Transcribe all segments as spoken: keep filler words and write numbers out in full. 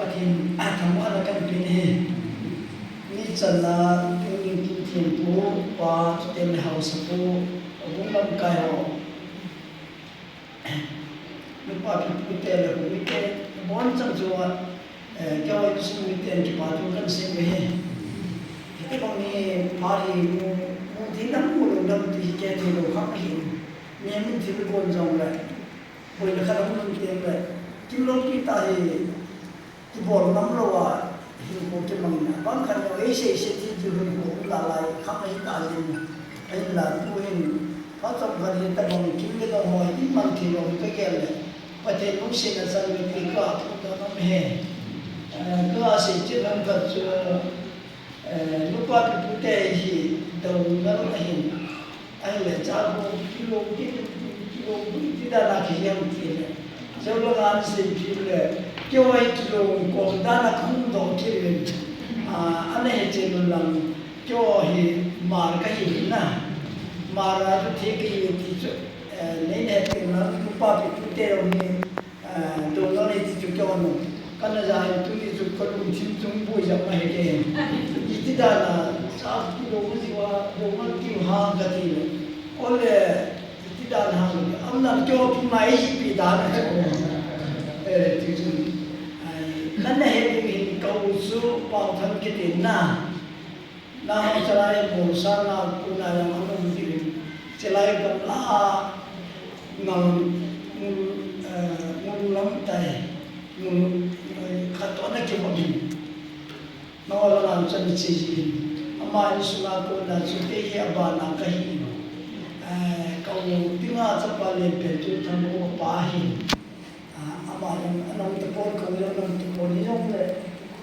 Pathen, a, thangvahna kahin pe ahi. Ni channa, tuni kin thempu, pa, chuteng le haosapu, abung lamkai ho. Nupa pipu te le pu mite, abonchan chu, eh, keiho insung miten kipa thu kahin sei uve. Hitobang hi, pha hi mu, mu ding dang mu lou dang ti hi kei thei lou khat ahi. Mi min thil gon jong le, boina khat ahung lhun teng le, kimloupi tah hi, kibol ngam lou a, hinkho kimang in, bang khat jong ei sei sei ti, ti hinkho um la lai, khang ahi ta jin, ahinla tu hin, phat chomkhat hin tabang kim le dong ho, i mang thei lou ka gel le, Pathen lungsetna chan le ti ka phut doh nom e. Eh, ka sei chet lam khat chu, Eh, nupa pipu te hi douna ahin, ahile cha ho kilou, kilou, kilou, kilou, ti dan a kihi ham ti le. Jou langa ana sei pi le, keiho hi kilou kom dan a kahung doh kit in. Ah, ana he chen un lang, keiho hi Hmar kahi na. Hmar a chu thei kahi ti chu, eh, nei na he pen lang, nupa pipu te jong hi, Ah, douna nei ti chu keiho, kana ja in tuni chu kalungthim chung boi jep ahi ke. Iti dan a, cha kilou jiu a, douna kiu ham kati le. Ole, iti dan ham, amna keiho pu mai hi pi dan a chu. Eh, ti chu. Ai, nana he ding hin ka u chu Paothang kiti na. Nangho chalai molsang a kona jong ana um diu. Chalai gamla ngal ngul, eh, ngul lam tai. Ngul, eh, khat toh ana kibang in. Nangho langa chan che ji in. Ama insunga kona chu kei hi abana kahi. Eh, ka u dinga chapa lenpen chu Thangvah pa ahi. Ah, ama jong, ana um tapon, ka u jong ana um tapon, hijongle,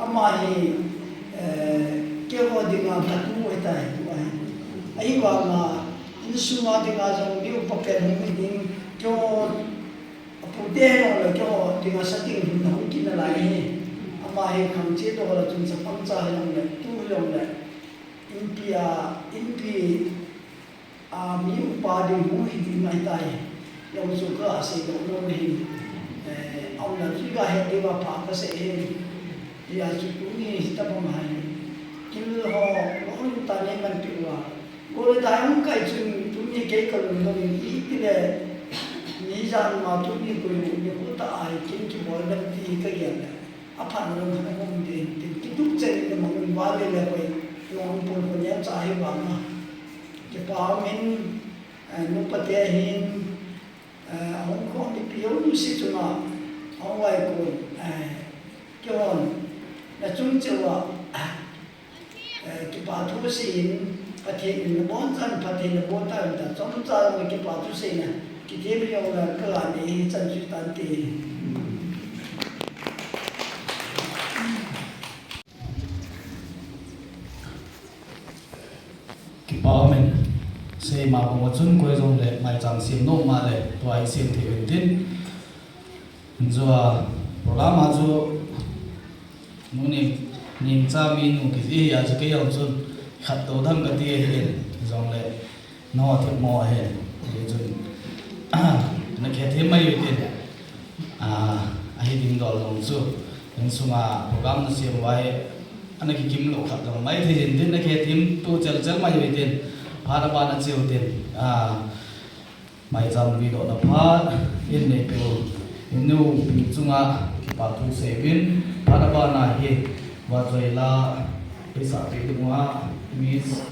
ama hi, eh, keiho dinga katu ahitai, tu ahi. Ahivanga, insunga dinga jong, mi upa pen hung hi ding, keiho, apute hijongle, keiho dinga sa ding hin hung kit nalai ahi. Ama hi khang che doh la chun chapang cha hijongle, tu hijongle, inpi a, inpi, A, mi upa ding hung hi ding ahitai. Jong chu ka sei doh nom ahi. Eh, aumna chu ka he diu a pha ka sei ahi. Hijeh a chu tuni hitabang ahi. Kil ho, lolhing tah in nei manpi uva. Gol le dai hung kai chun tuni kei ka lungdong in iti le. Ni jan ma tuni koi ni khu ta ahi kin kibol dam ti ka gel le. Aphat lou khat a um ding, tin kitup chen in amang in vale le koi, lung pon pon yan cha hi vang a. Kipa um in, eh, nupa te hin, eh, ahung khom mipi jouse chunga, ahung vaikon, eh, keihon, na chung cheh uva, Eh, kipa thu seiyin, Pathen in nabonchauvin phatthei naboh tauvin tia, chomcha jong kipa thu seina, kithem jongle ka ga nei hi chan chu tante. Kipa umin, seima bang uva chun koi jongle maicham sem nom ma le, tua hi sem thei uvin tin. Jua program a chu Nuni, ningcha mi nu kiti a chu kei jong chun khat to tham kati ahi in, jongle nangho themmo ahi. Hichun, na khethem mai uvin tin, ah, ahi ding dol jong chu, insunga program na sem uva hi, ana kikim lou khat jong mai thei jin tin, na khethem to chel chel mai uvin tin, phat abana che uvin tin, ah, Maicham vedohna phat in neipeu, in nu pi chunga kipa thu seiyuvin, phat abana hi Vachoila eisahpeh dinga Miss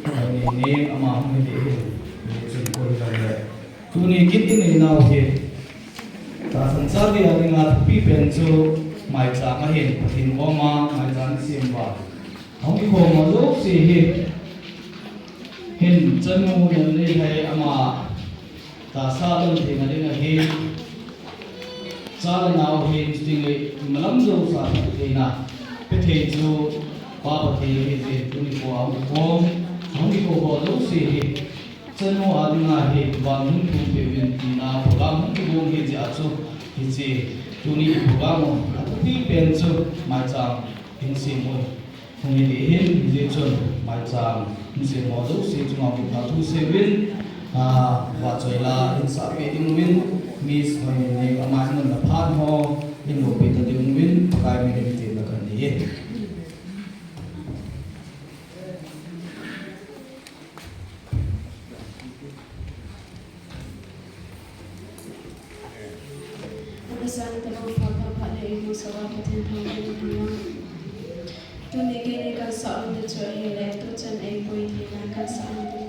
Neineng ama hung hi ding ahin, hichun koi hijongle tuni kin inei nau hi tahsan chavia dinga thupi pen chu maicham ahin, Pathen koma maicham isem uva. Hung kikhom ho jouse hi, hin chanu Neineng hi ama tahsa lhon theina dinga hi, cha le nao hin, chutengle imalam jousa phattheina pe thei chu Pa Pathen ahi jeh in tuni kho a hung kikhom, hung kikhom ho jouse hi, chanu a dinga hi van hung thum peh uvin tina program hung kigong ahi jeh a chu, hiche tuni program a thupi pen chu maicham hung sem u. Hung hi ding ahin, hijeh chun maicham hung sem ho jouse chunga kipa thu seiyuvin, ah, Vachoila eisahpeh dinguvin, Miss Neineng ama hin na phat ho, in loupi ta dinguvin, Pakai min in Tuni keini kansah u chu ahile, tuchan eipui theina kansah u